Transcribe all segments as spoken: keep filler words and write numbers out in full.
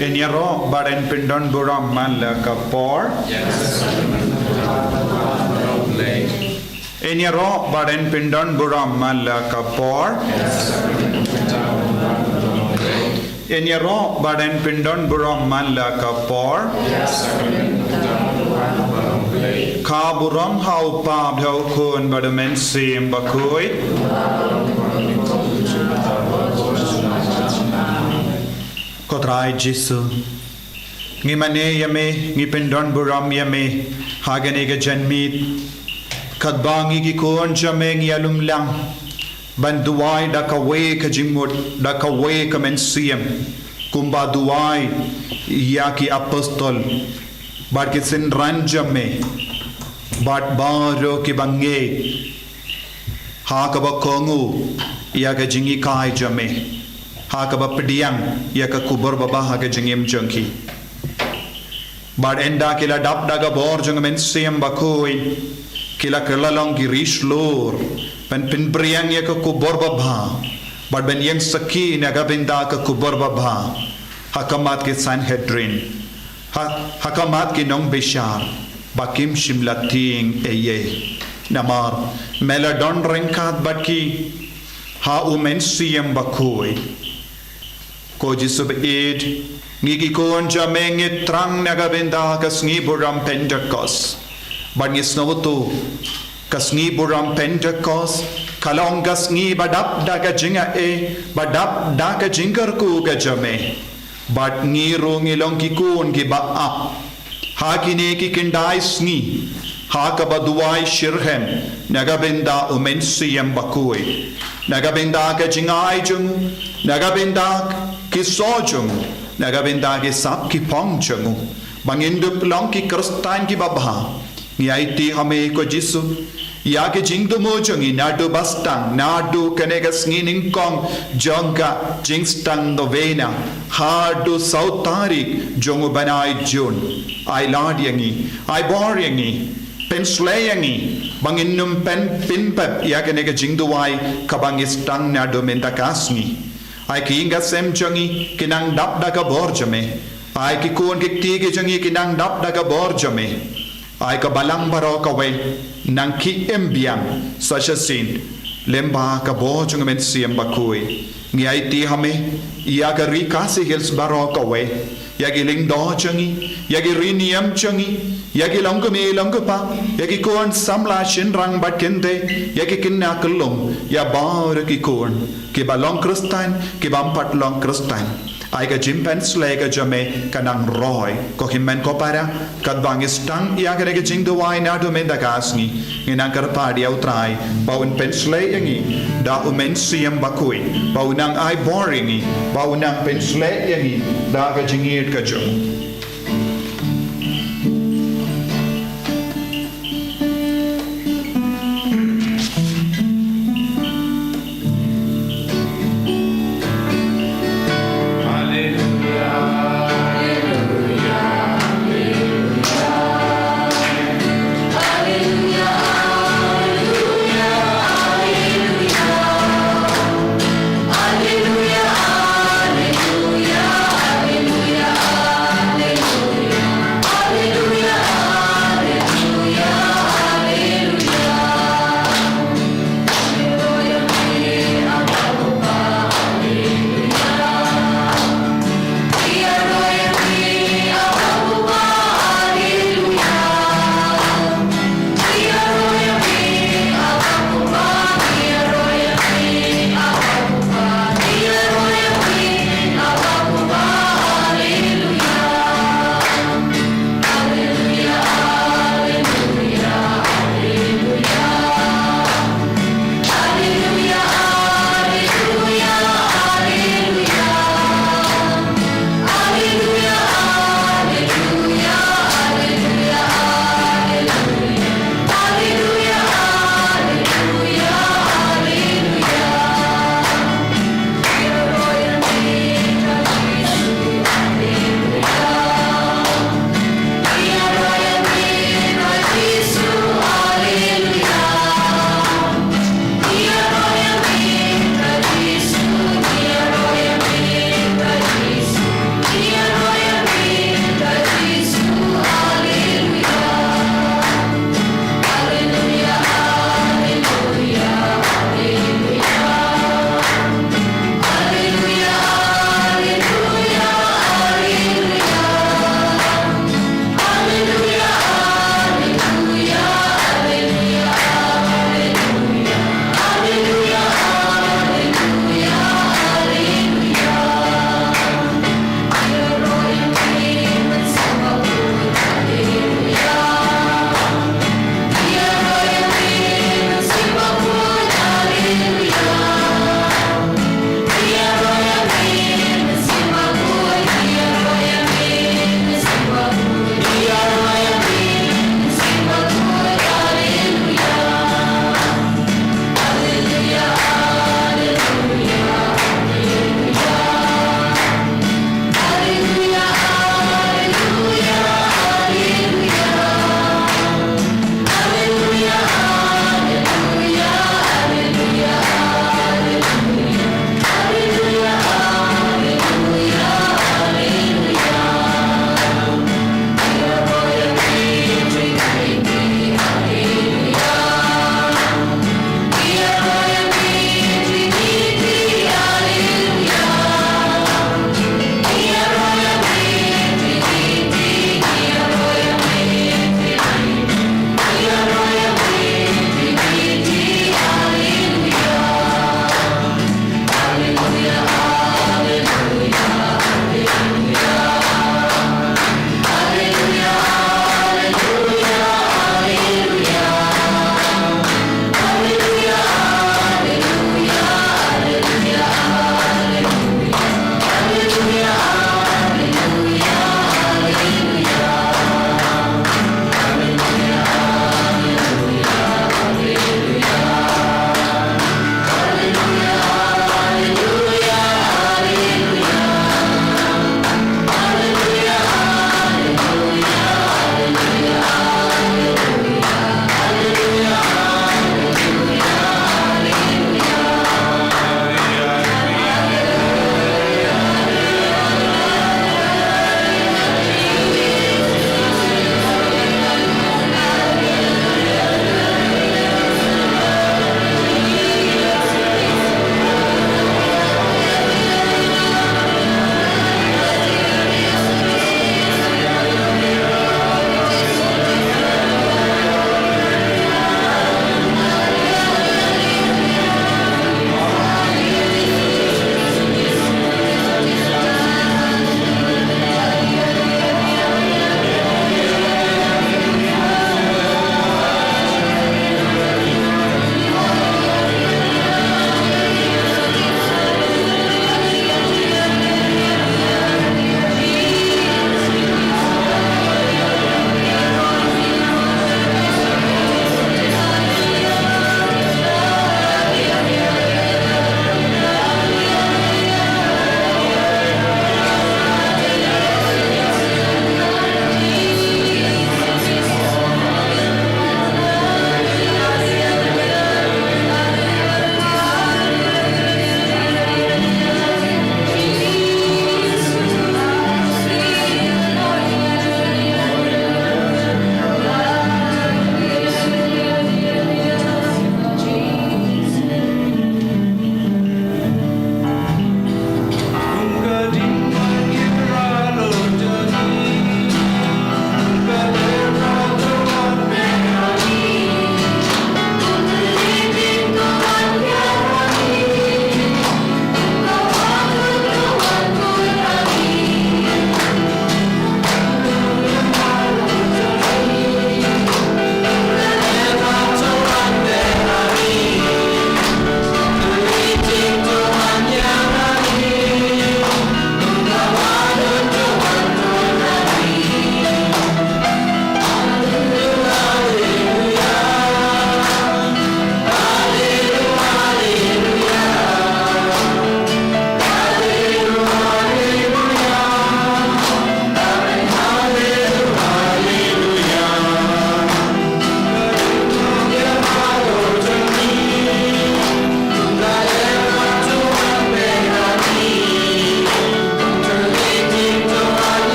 Yn ïaroh bad yn pyndon burom man la ka por. Yn ïaroh bad yn pyndon burom man la ka por. Yn ïaroh bad yn pyndon burom man la ka por. Ka burom ha u Kpa bad ha u Khun bad u Mynsiem Bakhuid. Ko Trai Jisu, ngi mane ïa me, ngi pyndon burom ïa me ha kane ka janmiet, katba ngi ki khun jong me ngi ïalum lang ban duwai da kawei ka jingmut, da kawei ka mynsiem, kumba duwai ïa ki apostol bad ki synran jong me bad baroh kiba ngeit ha kaba kohnguh ïa ka jinghikai jong me, ha kaba pdiang ïa ka khubor babha ha ka jingim jong ki. Bad ynda ki la dap da ka bor jong u Mynsiem Bakhuid, ki la kylla long ki ri shlur ban pynpriang ïa ka khubor babha bad ban ïeng sakhi na ka bynta ka khubor babha ha khmat ki Sanhedrin, ha, ha khmat ki nongbishar, ba kim shym la tieng ei ei. Namar me la don ryngkat bad ki ha u Mynsiem Bakhuid. Ko Jisu ba ïeit, ngi ki khun jong me ngi thrang na ka bynta ka sngi burom Pentekost. Bad ngi sngewthuh ka sngi burom Pentekost ka long ka sngi ba dap da ka jingaiei, ba dap da ka jingkyrkhu ka jong me. Bad ngi ruh ngi long ki khun kiba ap ha kine ki khyndai sngi ha kaba duwai shitrhem na ka bynta u Mynsiem Bakhuid, na ka bynta ka jingai jong u, na ka bynta ki soh jong u, na ka bynta ki sap ki phong jong u, ba ngin dup long ki Khristan kiba bha. Ngi aiti ha me ko Jisu ïa ki jingthmu jong ngi naduh ba sdang, naduh kane ka sngi nyngkong jong ka jingsdang novena haduh saw tarik jong u bnai Jun. Ai lad ïa ngi, ai bor ïa ngi, pynshlei ïa ngi ba ngin nym pynpep ïa kane ka jingduwai kaba ngi sdang naduh mynta ka sngi. Ai ki ïing ki sem jong ngi ki nang dap da ka bor jong me. Ai ki khun ki kti ki jong ngi ki nang dap da ka bor jong me. Ai ka balang baroh kawei nang ki im biang sa shisien lyngba ka bor jong u Mynsiem Bakhuid. Ngi aiti ha me ïa ka ri Khasi Hills baroh kawei, ïa ki lyngdoh jong ngi, ïa ki ri niam jong ngi, ïa ki longkmie longkpa, ïa ki khun samla shynrang bad kynthei, ïa ki khynnah khyllung, ïa baroh ki khun kiba long Khristan, ki bym pat long Khristan. Ai ka jingpynshlei ka jong me ka nang roi. Ko hynmen ko para, katba ngi sdang ïa kane ka jingduwai naduh mynta ka sngi, ngi nang kyrpad ïa u Trai ba un pynshlei ïa ngi da u Mynsiem Bakhuid, ba un nang ai bor ïa ngi, ba un nang pynshlei ïa ngi da ka jingïeit ka jong u.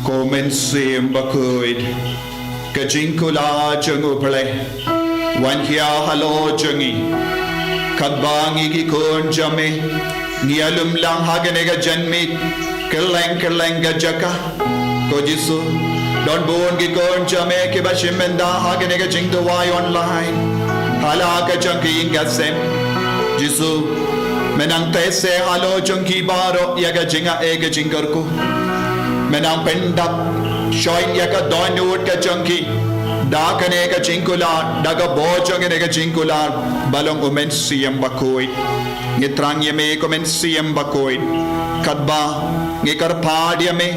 Ko Mynsiem Bakhuid, ka jingkular jong U Blei, wan hiar halor jong ngi. Katba ngi ki khun jong me, ngi ïalum lang ha kane ka janmiet, kylleng kylleng ka jaka. Ko Jisu, don bun ki khun jong me kiba shim bynta ha kane ka jingduwai online. Ha la ka jong ki ïing ka sem. Jisu, men nang teh seh halor jong ki baroh ïa ka jingaiei ka jingkyrkhu. Men nang pyndap shoi ïa ka dohnud ka jong ki da kane ka jingkular, da ka bor jong kane ka jingkular ba long U Mynsiem Bakhuid. Ngi thrang ïa me ko Mynsiem Bakhuid, katba ngi kyrpad ïa me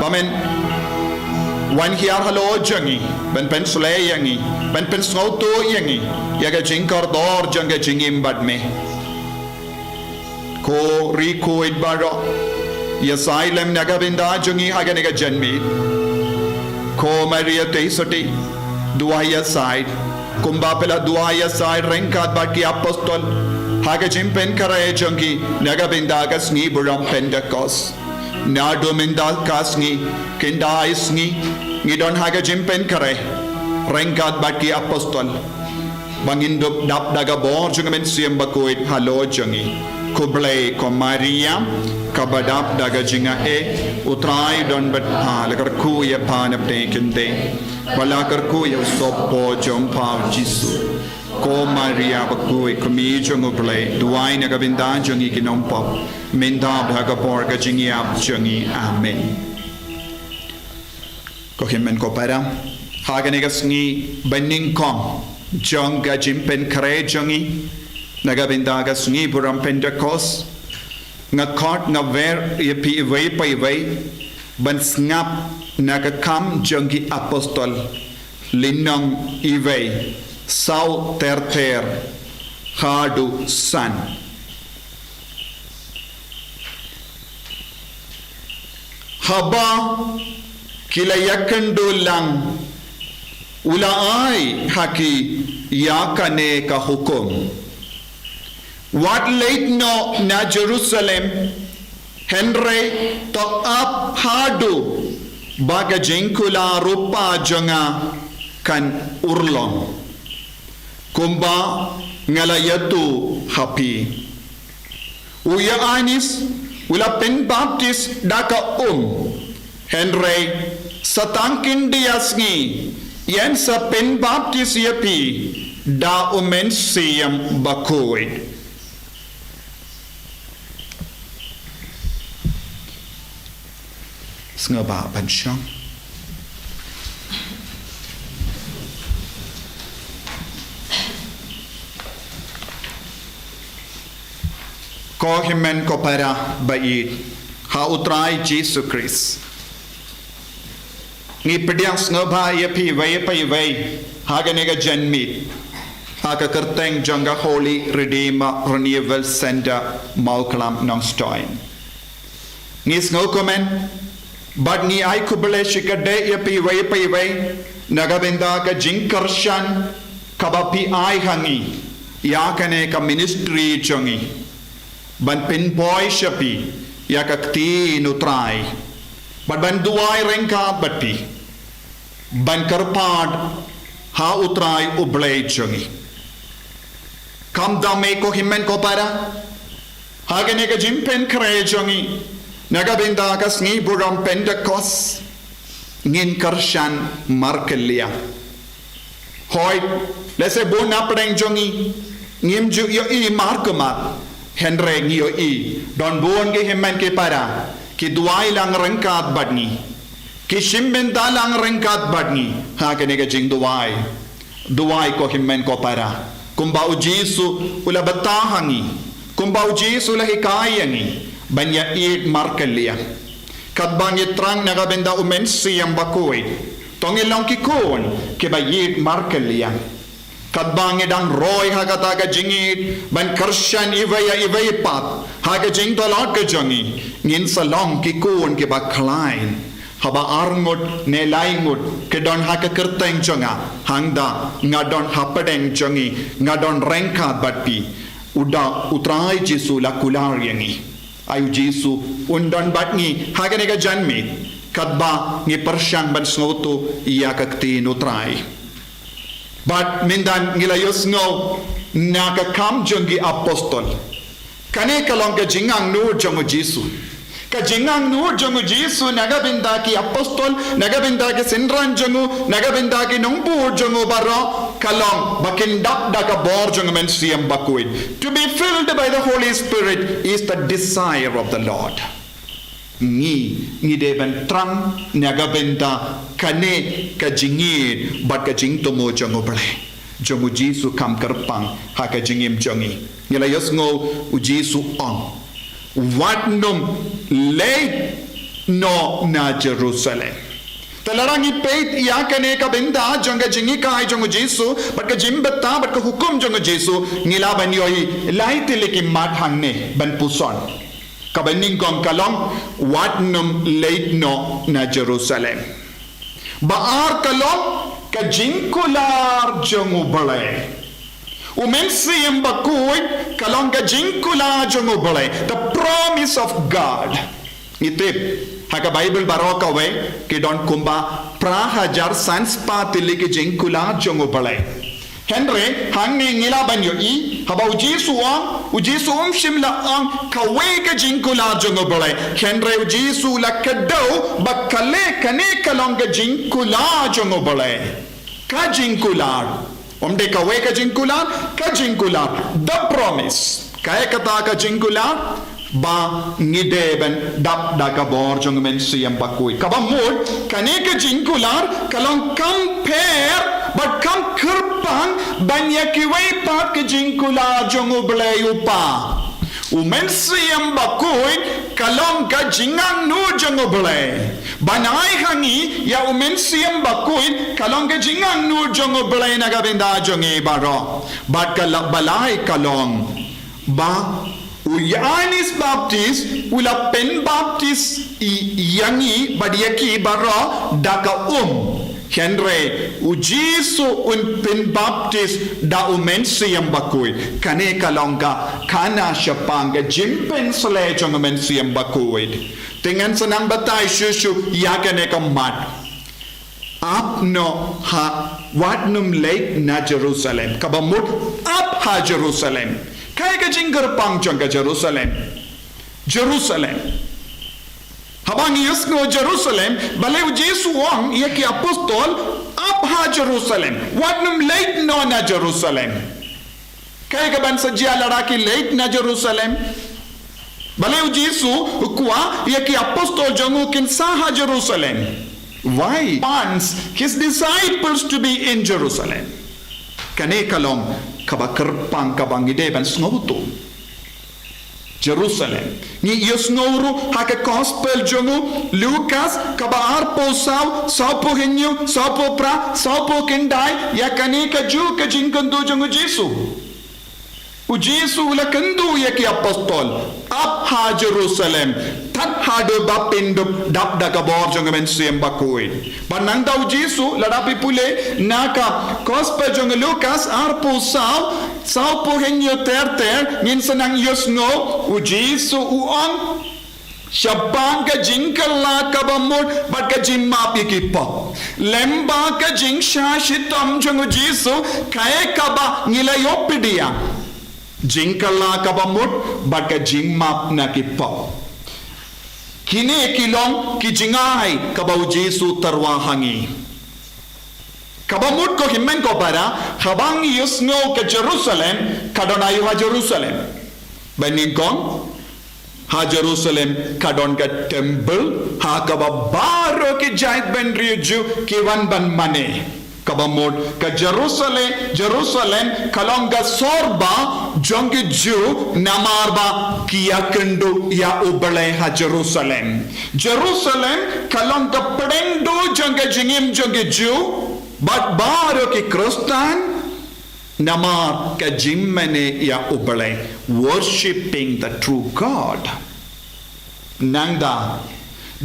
ba men wan hiar halor jong ngi, ban pynshlei ïa ngi, ban pynsngewthuh ïa ngi ïa ka jingkordor jong ka jingim bad me. Ko Ri Khuid baroh, ïasai lem na ka bynta jong ngi ha kane ka janmiet. Ko Maria Theisotti, duwai ïasai kumba phi la duwai ïasai ryngkat bad ki apostol ha ka jingpynkhreh jong ki na ka bynta ka sngi burom Pentekost. Naduh mynta ka sngi, khyndai sngi ngi don ha ka jingpynkhreh ryngkat bad ki apostol. Ba ngin dup dap da ka bor jong ka Mynsiem Bakhuid halor jong ngi. Khublei ko Maria, kaba dap da ka jingaiei, U Trai u don bad pha. La kyrkhu ïa pha na pdeng ki kynthei, bad la kyrkhu ïa u sohpop jong pha U Jisu. Ko Maria Bakhuid, ko Kmie jong U Blei, duwai na ka bynta jong ngi ki nongpop, mynta bad ha ka por ka jingïap jong ngi. Amen. Ko hynmen ko para, ha kane ka sngi ba nyngkong jong ka jingpynkhreh jong ngi na ka bynta ka sngi burom Pentekost, nga khot, nga wer ïa phi iwei pa iwei ban sngap na ka Kam jong ki Apostol, lynnong iwei, saw ter ter haduh san. Haba ki la ïakynduh lang, u la ai ha ki ïa kane ka hukum: Wat leit noh na Jerusalem, hynrei to ap haduh ba ka jingkular rupa jong nga kan urlong, kumba nga la ïathuh ha phi. U Ïoannis u la pynbaptis da ka um, hynrei sa tang khyndiat sngi yn sa pynbaptis ïa phi da U Mynsiem Bakhuid. Sngewbha ban shong. Ko hynmen ko para ba ïeit ha U Trai Jisu Khrist, ngi pdiang sngewbha ïa phi iwei pa iwei ha kane ka janmiet ha ka kyrteng jong ka Holy Redeemer Renewal Centre, Mawklam, Nongstoiñ. Ngi sngewkmen bad ngi ai khublei shikatdei ïa phi iwei pa iwei na ka bynta ka jingkyrshan kaba phi ai ha ngi ïa kane ka ministry jong ngi, ban pynpoi sha phi ïa ka ktien U Trai, bad ban duwai ryngkat bad phi, ban kyrpad ha U Trai U Blei jong ngi. Kumta me ko hynmen ko para, ha kane ka jingpynkhreh jong ngi na ka bynta ka sngi burom Pentekost, ngin kyrshan markylliang. Hooid, lehse bun na pdeng jong ngi ngim ju ïohi markhmat, hynrei ngi ïohi don bun ki hynmen ki para ki duwai lang ryngkat bad ngi, ki shim bynta lang ryngkat bad ngi ha kane ka jingduwai. Duwai ko hynmen ko para, kumba U Jisu u la batai ha ngi, kumba U Jisu u la hikai ïa ngi ban ïaieit markylliang. Katba ngi thrang na ka bynta U Mynsiem Bakhuid, to ngin long ki khun kiba ïeit markylliang. Katba ngi dang roi ha kata ka jingïeit ban kyrshan iwei ïa iwei pat ha ka jingtlot ka jong ngi, ngin sa long ki khun kiba khlaiñ. Haba ar ngut ne lai ngut ki don ha ka kyrteng jong nga, hangta nga don hapdeng jong ngi, nga don ryngkat bad phi. U da U Trai Jisu u la kular ïa ngi. Ai U Jisu un don bad ngi ha kane ka janmiet. Katba ngi pyrshang ban sngewthuh ïa ka ktien u Trai. Bad mynta ngi la ïohsngew na ka kam jong ki apostol. Kane ka long ka jingangnud jong u Jisu. Ka jingangnud jong u Jisu na ka bynta ki apostol, na ka bynta ki synran jong u, na ka bynta ki nongbud jong u baroh, ka long ba kin dap da ka bor jong u Mynsiem Bakhuid. To be filled by the Holy Spirit is the desire of the Lord. Ngi, ngi dei ban thrang na ka bynta kane ka jingïeit bad ka jingthmu jong u Blei. Jong u Jisu kam kyrpang ha ka jingim jong ngi. Ngi la ïohsngew u Jisu ong, wat nym leit noh na Jerusalem. Te lada ngi peit ïa kane ka bynta jong ka jinghikai jong u Jisu bad ka jingbatai bad ka hukum jong u Jisu, ngi lah ban ïohi lai tylli ki mat hangne ban puson. Kaba nyngkong ka long, wat nym leit noh na Jerusalem. Ba ar ka long ka jingkular jong u Blei. U Mynsiem Bakhuid ka long ka jingkular jong u Blei, the promise of God. Ngi tip ha ka Baibl baroh kawei ki don kumba phra hajar san spah tylli ki jingkular jong u Blei. Hynrei hangne ngi lah ban ïohi, haba u Jisu u ong, u Jisu um shym la ong kawei ka jingkular jong u Blei. Hynrei u Jisu u la kdew ba kane, kane ka long ka jingkular jong u Blei. Ka jingkular. Ym dei kawei ka jingkular, ka jingkular. The promise. Kaei kata ka jingkular? Ba ngi dei ban dap da ka bor jong u Mynsiem Bakhuid. Kaba mut, kane ka jingkular ka long kam pher bad kam kyrpang ban ïa kiwei pat ki jingkular jong u Blei u Kpa. U Mynsiem Bakhuid ka long ka jingangnud jong u Blei. Ban ai ha ngi ïa u Mynsiem Bakhuid ka long ka jingangnud jong u Blei na ka bynta jong ngi baroh. Bad ka la-, ba lai ka long ba u Ïoannis Baptis u la pynbaptis ï-, ïa ngi bad ïa ki baroh da ka um. Hynrei u Jisu un pynbaptis da u Mynsiem Bakhuid. Kane ka long ka khana shaphang ka jingpynsleh jong u Mynsiem Bakhuid. Te ngan sa nang batai shuh shuh ïa kane ka mat. Ap noh ha, wat nym leit na Jerusalem. Kaba mut, ap ha Jerusalem. Kaei ka jingkyrpang jong ka Jerusalem? Jerusalem. Haba ngi ïohsngew Jerusalem, balei u Jisu u ong ïa ki apostol, ap ha Jerusalem. Wat nym leit noh na Jerusalem. Kaei kaban sa jia lada ki leit na Jerusalem? Balei u Jisu u kwah ïa ki apostol jong u kin sah ha Jerusalem? Why wants his disciples to be in Jerusalem? Kane ka long kaba kyrpang kaba ngi dei ban sngewthuh. Jerusalem. Ngi ïohsngew ruh ha ka gospel jong u Lukas kaba arphew saw, sawphew hynñiew, sawphew phra, sawphew khyndai, ïa kane kajuh ka jingkyntu jong u Jisu. U Jisu u la kyntu ïa ki apostol, ap ha Jerusalem, tad haduh ba phin dup dap da ka bor jong u Mynsiem Bakhuid. Bad nangta u Jisu, lada phi pule na ka gospel jong u Lukas arphew saw, sawphew hynñiew ter ter, ngin sa nang ïohsngew u Jisu u ong shaphang ka jingkylla kaba mut bad ka jingmap ïa ki pop. Lem bad ka jingshah shitom jong u Jisu, kaei kaba ngi la ïoh pdiang. Jingkylla kaba mut bad ka jingmap na ki pop. Kine ki long ki jingai kaba u Jisu u tyrwa ha ngi. Kaba mut ko hynmen ko para, haba ngi ïohsngew ka Jerusalem, ka don aiu ha Jerusalem? Ba nyngkong, ha Jerusalem ka don ka temple, ha kaba baroh ki jaitbynriew Jiw ki wan ban mane. Kaba mut ka Jerusalem, Jerusalem ka long ka sor ba jong ki Jiw namar ba ki ïakynduh ïa u Blei ha Jerusalem. Jerusalem ka long ka pdeng duh jong ka jingim jong ki Jiw bad baroh ki Khristan namar ka jingmane ïa u Blei, worshipping the true God. Nangta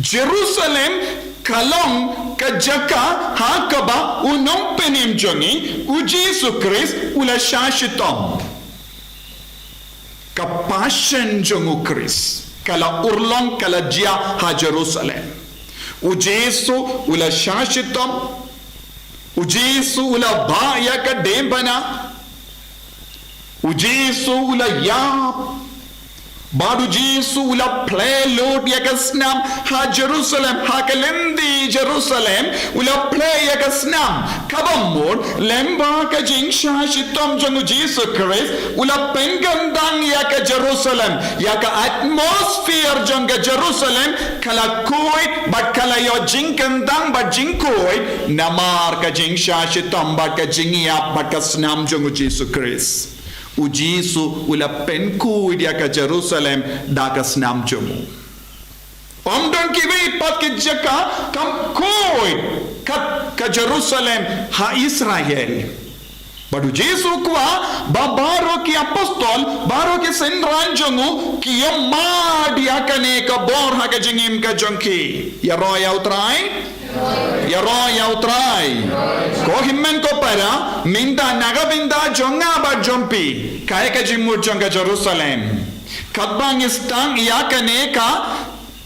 Jerusalem ka long ka jaka ha kaba u nongpynim jong ngi u Jisu Khrist u la shah shitom. Ka passion jong u Khrist ka la urlong, ka la jia ha Jerusalem. U Jisu u la shah shitom. U Jisu u la bah ïa ka diengphna. U Jisu u la ïap. Bad u Jisu u la plie lut ïa ka snam ha Jerusalem, ha ka lynti Jerusalem, u la plie ïa ka snam. Kaba mut, lyngba ka jingshah shitom jong u Jisu Khrist, u la pynkyndang ïa ka Jerusalem, ïa ka atmosphere jong ka Jerusalem, ka la khuid, bad ka la ïoh jingkyndang, bad jingkhuid, namar ka jingshah shitom, bad ka jingïap, bad ka snam jong u Jisu Khrist. U Jisu u la pynkhuid ïa ka Jerusalem da ka snam jong u. Ym don kiwei pat ki jaka kam khuid kat ka Jerusalem ha Israel. Bad u Jisu u kwah ba baroh ki apostol, baroh ki synran jong u, ki ïa mad ïa kane ka bor ha ka jingim ka jong ki. Ïaroh ïa u Trai? Ïaroh ïa u Trai. Ko hynmen ko para, mynta na ka bynta jong nga bad jong phi, kaei ka jingmut jong ka Jerusalem? Katba ngi sdang ïa kane ka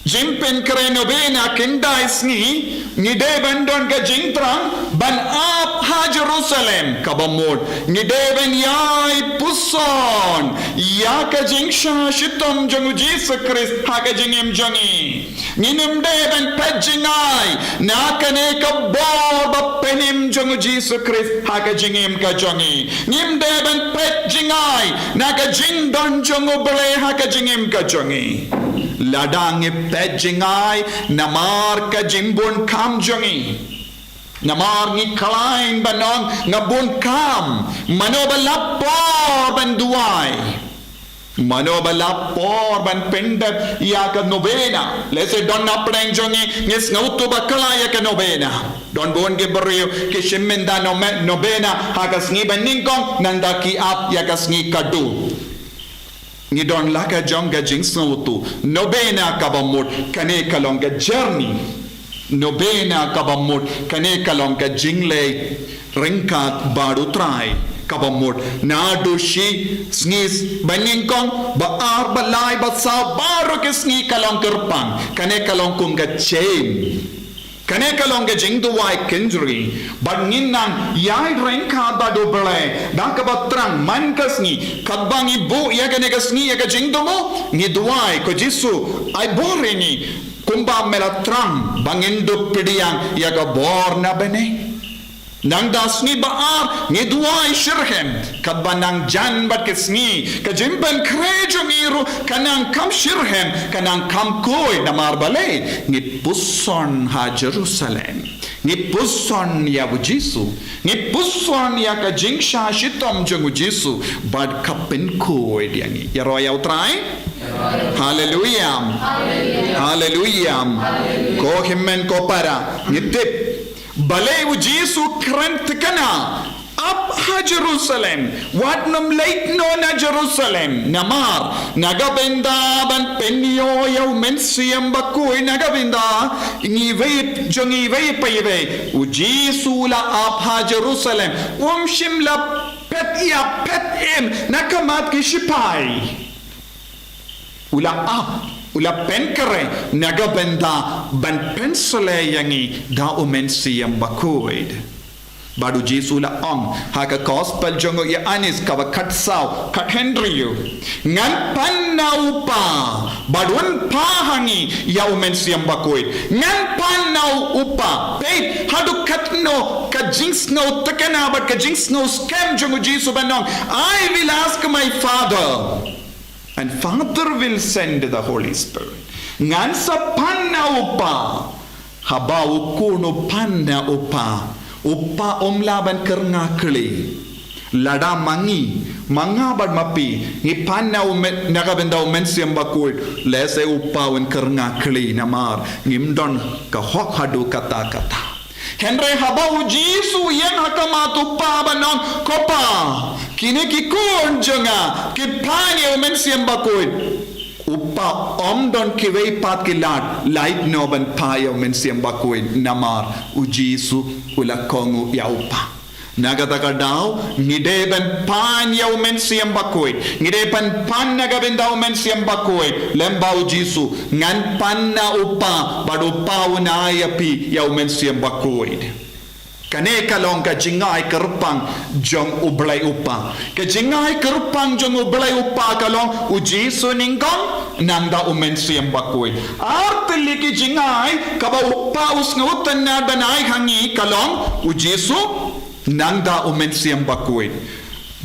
jingpynkhreh novena khyndai sngi, ngi dei ban don ka jingthrang ban ap ha Jerusalem. Kaba mut, ngi dei ban ïai puson ïa ka jingshah shitom jong u Jisu Khrist ha ka jingim jong ngi. Ngim dei ban peit jngai na kane ka bor bapynim jong u Jisu Khrist ha ka jingim ka jong ngi. Ngim dei ban peit jngai na ka jingdon jong u Blei ha ka jingim ka jong ngi. Lada ngi peit jngai namar ka jingbun kam jong ngi, namar ngi khlaiñ ban ong nga bun kam, mano ba la por ban duwai? Mano ba la por ban pyndep ïa ka novena? Lehse don na pdeng jong ngi, ngi sngewthuh bakla ïa ka novena. Don bun ki briew ki shim mynta nome-, novena ha ka sngi ba nyngkong, nangta ki ap ïa ka sngi khatduh. Ngi don la ka jong ka jingsngewthuh. Novena kaba mut, kane ka long ka journey. Novena kaba mut, kane ka long ka jingleit ryngkat bad u Trai. Kaba mut, naduh shi sngi ba nyngkong, ba ar, ba lai, ba saw, baroh ki sngi ka long kyrpang. Kane ka long kum ka chain. Kane ka long ka jingduwai kynjri. Bad ngin nang ïai ryngkat bad u Blei da kaba thrang man ka sngi. Katba ngi buh ïa kane ka sngi ïa ka jingthmu, ngi duwai, ko Jisu, ai bor ïa ngi, kumba me la thrang ba ngin dup pdiang ïa ka bor na bneng. Nangta sngi ba ar ngi duwai shitrhem, katba nang jan bad ka sngi, ka jingpynkhreh jong ngi ruh ka nang kham shitrhem, ka nang kham khuid. Namar balei? Ngi puson ha Jerusalem. Ngi puson ïa u Jisu. Ngi puson ïa ka jingshah shitom jong u Jisu bad ka pynkhuid ïa ngi. Ïaroh ïa u Trai? Haleluya. Haleluya. Ko hynmen ko para, ngi tip balei u Jisu u kren thikna, ap ha Jerusalem, wat nym leit noh na Jerusalem. Namar na ka bynta ban pynïoh ïa u Mynsiem Bakhuid, na ka bynta ngi wei jong ngi wei pa wei, u Jisu u la ap ha Jerusalem. Um shym la phet ïa phet im na ka mat ki shipai. U la ap, u la pynkhreh na ka bynta ban pynsleh ïa ngi da u Mynsiem Bakhuid. Bad u Jisu u la ong ha ka Gospel jong u Ïoannis kaba khatsaw, khathynriew, ngan pan na u Kpa, bad un pha ha ngi ïa u Mynsiem Bakhuid. Ngan pan na u Kpa. Peit haduh katno ka jingsngew thikna bad ka jingsngew skhem jong u Jisu ban ong, I will ask my Father, and Father will send the Holy Spirit. Ngan sa pan na u Kpa. Haba u khun u pan na u kpa, u kpa um lah ban kyrngah khlieh. Lada ma ngi, ma nga bad ma phi, ngi pan na u men, na ka bynta u Mynsiem Bakhuid, lehse u kpa un kyrngah khlieh namar ngim don ka hok haduh katta katta. Hynrei haba u Jisu u ïeng ha khmat u kpa bad ong, ko Pa, kine ki khun jong nga, ki pan ïa u Mynsiem Bakhuid. U kpa um don kiwei pat ki lad lait noh ban pha ïa u Mynsiem Bakhuid namar u Jisu u la kohnguh ïa u kpa. Na kata ka daw, ngi dei ban pan ïa u Mynsiem Bakhuid. Ngi dei ban pan na ka bynta u Mynsiem Bakhuid. Lem bad u Jisu, ngan pan na u Kpa, bad u Kpa un ai ïa phi ïa u Mynsiem Bakhuid. Kane ka long ka jingai kyrpang jong u Blei u Kpa. Ka jingai kyrpang jong u Blei u Kpa ka long u Jisu nyngkong, nangta u Mynsiem Bakhuid. Ar tylli ki jingai kaba u Kpa u sngewtynnad ban ai ha ngi ka long u Jisu, nangta u Mynsiem Bakhuid.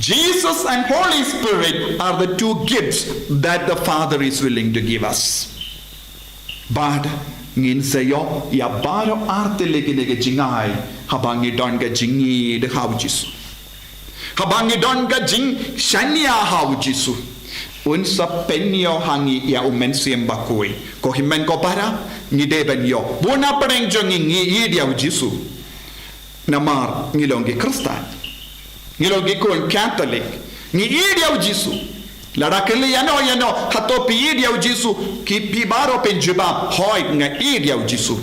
Jesus and Holy Spirit are the two gifts that the Father is willing to give us. Bad ngin sa ïoh ïa baroh ar tylli kine ki jingai haba ngi don ka jingïeid ha u Jisu. Haba ngi don ka jingshaniah ha u Jisu, un sa pynïoh ha ngi ïa u Mynsiem Bakhuid. Ko hynmen ko para, ngi dei ban ïoh. Bun na pdeng jong ngi ngi ïeid ïa u Jisu. Namar ngi long ki Khristan. Ngi long ki khun Katholik. Ngi ïeid ïa u Jisu. Lada kylli ïano ïano, hato phi ïeid ïa u Jisu? Ki phi baroh phin jubab, hooid, nga ïeid ïa u Jisu.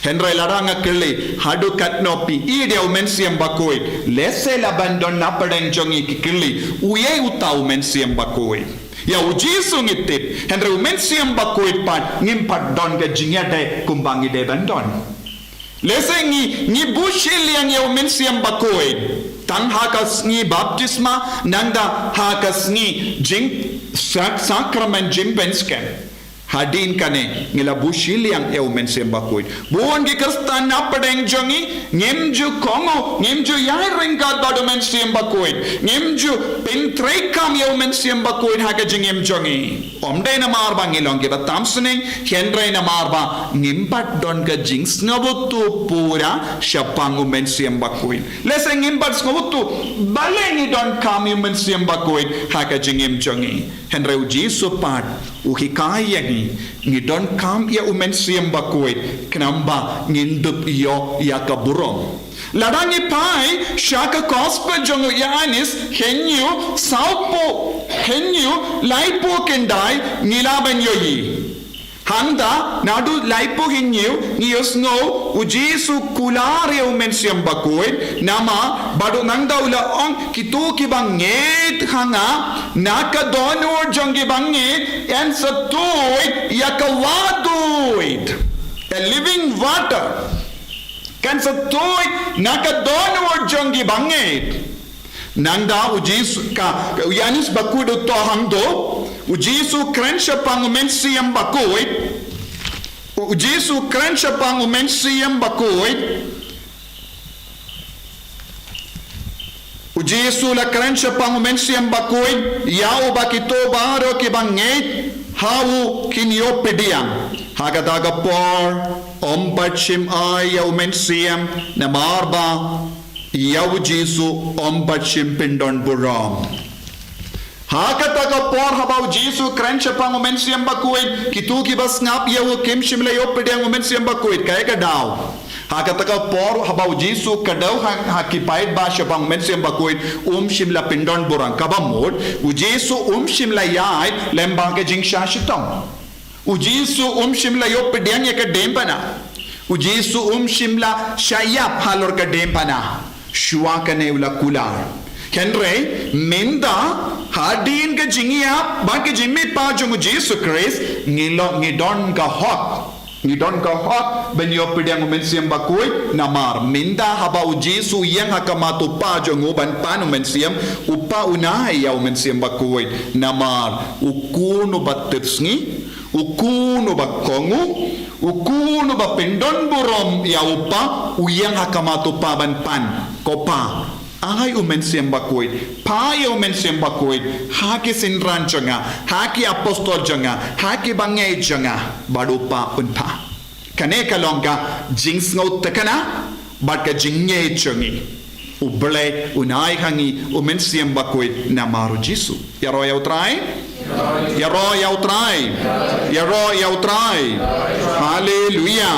Hynrei lada nga kylli, haduh katno phi ïeid ïa u Mynsiem Bakhuid? Lehse lah ban don na pdeng jong ngi ki kylli, uei uta u Mynsiem Bakhuid? Ïa u Jisu ngi tip, hynrei u Mynsiem Bakhuid pat ngim pat don ka jingïadei kumba ngi dei ban don. Lehse ngi, ngi buh shiliang ïa u Mynsiem Bakhuid. Tang ha ka sngi baptisma, nangta ha ka sngi jing sak-, sakramen jingpynskhem. Hadien kane, ngi la buh shiliang ïa u Mynsiem Bakhuid. Bun ki Khristan na pdeng jong ngi, ngim ju kohnguh, ngim ju ïai ryngkat bad u Mynsiem Bakhuid. Ngim ju pyntreikam ïa u Mynsiem Bakhuid ha ka jingim jong ngi. Ym dei namar ba ngi long kiba tam sneng, hynrei namar ba ngim pat don ka jingsngewthuh pura shaphang u Mynsiem Bakhuid. Lehse ngim pat sngewthuh balei ngi donkam ïa u Mynsiem Bakhuid ha ka jingim jong ngi. Hynrei u Jisu pat u hikai ïa ngi, ngi donkam ïa u Mynsiem Bakhuid, khnang ba ngin dup ïoh ïa ka burom. Lada ngi phai sha ka Gospel jong u Ïoannis, hynñiew, sawphew, hynñiew, laiphew khyndai, ngi lah ban ïohi. Hangta, naduh laiphew hynñiew, ngi ïohsngew, u Jisu kular ïa u Mynsiem Bakhuid, namar, bad u nangta u la ong, kito kiba ngeit ha nga, na ka dohnud jong kiba ngeit, yn sa tuid, ïa ka wahduid. A living water. Kan sa tuid na ka dohnud jong kiba ngeit. Nangta u Jisu ka, ka u Ïoannis bakhuid u thoh hangto, u Jisu kren shaphang u Mynsiem Bakhuid. U Jisu kren shaphang u Mynsiem Bakhuid. U Jisu la kren shaphang u Mynsiem Bakhuid, ïa uba kito baroh kiba ngeit ha u kin ïoh pdiang. Ha kata ka por, ym pat shym ai ïa u Mynsiem, namar ba ïa u Jisu ym pat shym pyndon burom. Ha kata ka por haba u Jisu kren shaphang u Mynsiem Bakhuid, kito kiba sngap ïa u kim shym la ïoh pdiang u Mynsiem Bakhuid, kaei ka daw? Ha kata ka por haba u Jisu kdew ha, ha ki paidbah shaphang u Mynsiem Bakhuid, um shym la pyndon burom, kaba mut u Jisu um shym la ïaid lyngba ka jingshah shitom. U Jisu um shym la ïoh pdiang ïa ka diengphna. U Jisu um shym la shah ïap halor ka diengphna. Shuwa kane u la kular. Hynrei mynta hadien ka jingïap bad ka jingmihpat jong u Jisu Khrist, ngi lo, ngi don ka hok. Ngi don ka hok ban ïoh pdiang u Mynsiem Bakhuid, namar mynta haba u Jisu u ïeng ha khmat u Kpa jong u ban pan u Mynsiem, u Kpa un ai ïa u Mynsiem Bakhuid, namar u khun uba tipsngi, u khun uba kohnguh, u khun uba pyndon burom ïa u Kpa, u ïeng ha khmat u Kpa ban pan, ko Pa, ai u Mynsiem Bakhuid, phah ïa u Mynsiem Bakhuid ha ki synran jong nga, ha ki apostol jong nga, ha ki bangeit jong nga, bad u Kpa un phah. Kane ka long ka jingsngewtynnad bad ka jingngeit jong ngi. U Blei un ai ha ngi u Mynsiem Bakhuid namar u Jisu. Ïaroh ïa u Trai. Ïaroh ïa u Trai. Ïaroh ïa u Trai. Haleluia.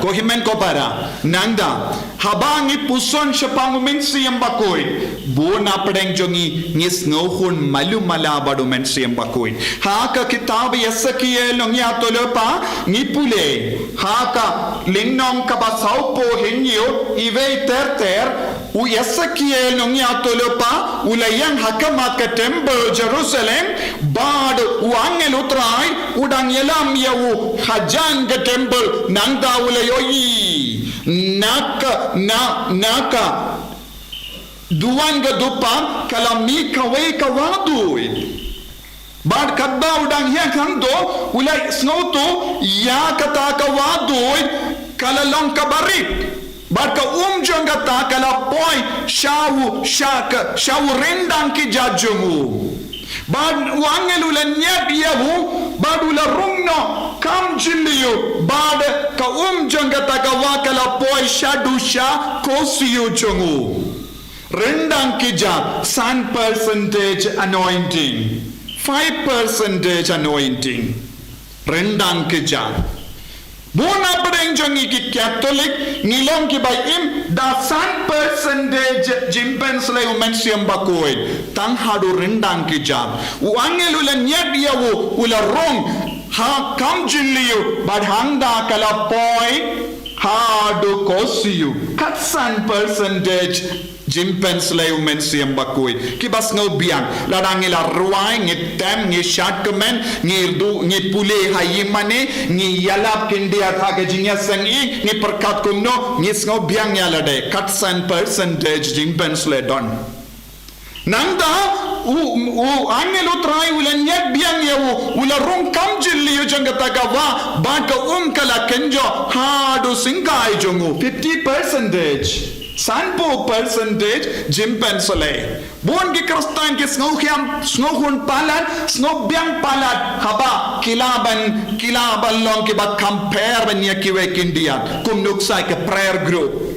Ko hynmen ko para, nangta haba ngi puson shaphang u Mynsiem Bakhuid, bun na pdeng jong ngi ngi sngewkhun malu mala bad u Mynsiem Bakhuid. Ha ka kitab Esekiel nongïathuhlypa ngi pule, ha ka lynnong kaba sawphew hynñiew, iwei ter ter, u Esekiel nongïathuhlypa u la ïeng ha khmat ka temple Jerusalem, bad u angel u Trai u dang ïalam ïa u hajan ka temple, nangta u la ïohi na ka, na, na ka duwan ka dupa ka la mih kawei ka wahduid. Bad katba u dang ïeng hangto, u la sngewthuh ïa kata ka wahduid ka la long kaba rit. Bad ka um jong kata ka la poi sha u, sha ka, sha u ryndang ki jat jong u. Bad u angel u la ñiad ïa u, bad u la rung noh kam jylliew, bad ka um jong kata ka wah ka la poi shaduh sha korsiew jong u. Ryndang ki jat, san percentage anointing, five percentage anointing. Ryndang ki jat. Bun na pdeng jong ngi ki Katholik, ngi long kiba im da san percentage jingpynshlei u Mynsiem Bakhuid. Tang haduh ryndang ki jat. U angel u la ñiad ïa u, u la rung ha kam jylliew, bad hangta ka la poi haduh korsiew. Katsan percentage jingpynshlei u Mynsiem Bakhuid. Kiba sngewbiang, lada ngi la rwai, ngi tem, ngi shad kmen, ngi du, ngi pule ha ïingmane, ngi ïalap khyndiat ha ka jingïaseng ïing, ngi pyrkhat kumno, ngi sngewbiang ïa lade. Katsan percentage jingpynshlei don. Nangta u, u angel u Trai u la ñiad biang ïa u, u la rung kam jylliew jong kata ka wah, bad ka um ka la kynjoh haduh syngkai jong u. Fifty percentage. Sanphew percentage jingpynshlei. Bun ki Khristan ki sngewkhiam, sngewkhun palat, sngewbiang palat, haba ki lah ban, ki lah ban long kiba compare ban ïa kiwei khyndiat. Kum nuksa ka prayer group.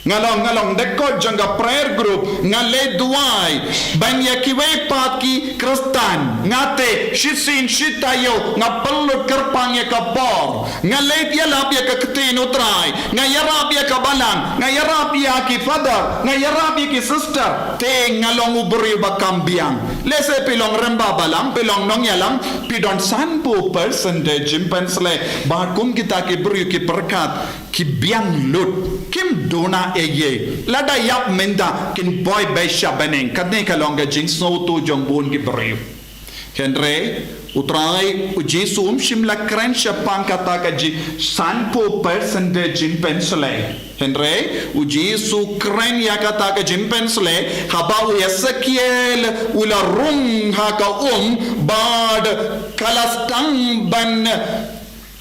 Nga long, nga long dkhot jong ka prayer group, nga leit duwai ban ïa kiwei pat ki Khristan. Nga teh shisien shi taïew, nga pynlut kyrpang ïa ka bor. Nga leit ïalap ïa ka ktien u Trai, nga ïarap ïa ka balang, nga ïarap ïa ki father, nga ïarap ïa ki sister. Te nga long u briew ba kam biang. Lehse phi long rangbah balang, phi long nongïalam, phi don sanphew percentage jingpynshlei. Bad kum kita ki briew ki pyrkhat, ki biang lut, kim duna ei ei. Lada ïap mynta kin poi beit sha bneng. Kane ka long ka jingsngewthuh jong bun ki briew. Hynrei u Trai u Jisu um shym la kren shaphang kata ka jing, sanphew percentage jingpynshlei. Hynrei u Jisu kren ïa kata ka jingpynshlei haba u Esekiel u la rung ha ka um, bad ka la sdang ban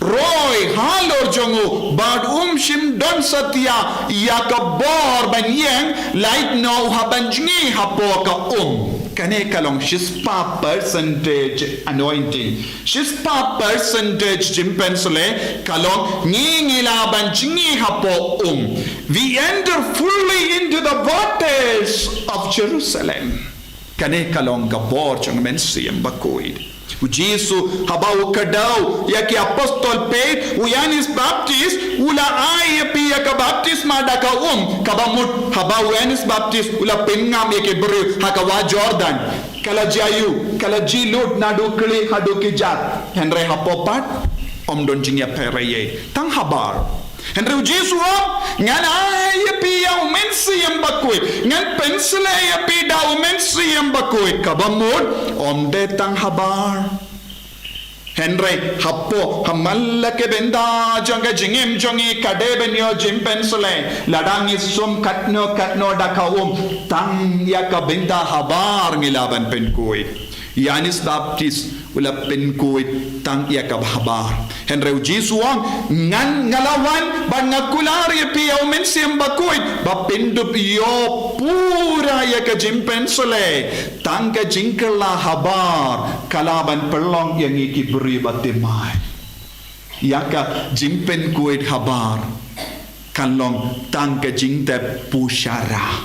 roi halor jong u, bad um shym don satia ïa ka bor ban ïeng, lait noh u hap ban jngi hapoh ka um. Kane ka long shispah percentage anointing. Shispah percentage jingpynshlei ka long ngi, ngi lah ban jngi hapoh um. We enter fully into the waters of Jerusalem. Kane ka long ka bor jong u Mynsiem Bakhuid. U Jisu haba u kdew ïa ki apostol peit, u Ïoannis Baptist u la ai ïa phi ïa ka baptisma da ka um, kaba mut haba u Ïoannis Baptist u la pynngam ïa ki briew ha ka wah Jordan, ka la jia ïew, ka la jia lut naduh khlieh haduh kjat. Hynrei hapoh pat ym don jingïapher ei ei, tang habar. Hynrei u Jisu u ong, ngan ai ïa phi ïa u Mynsiem Bakhuid, ngan pynshlei ïa phi da u Mynsiem Bakhuid, kaba mut ym dei tang habar. Hynrei hapoh, ha man la ka bynta jong ka jingim jong ngi ka dei ban ïoh jingpynshlei. Lada ngi sum katno katno da ka um, tang ïa ka bynta habar ngi lah ban pynkhuid. Ïoannis Baptist u la pynkhuid tang ïa ka habar. Hynrei u Jisu u ong, ngan, nga la wan bad nga kular ïa phi ïa u Mynsiem Bakhuid ba phin dup ïoh pura ïa ka jingpynshlei. Tang ka jingkylla habar ka lah ban pynlong ïa ngi ki briew ba thymmai. Ïa ka jingpynkhuid habar kan long tang ka jingtep pushara.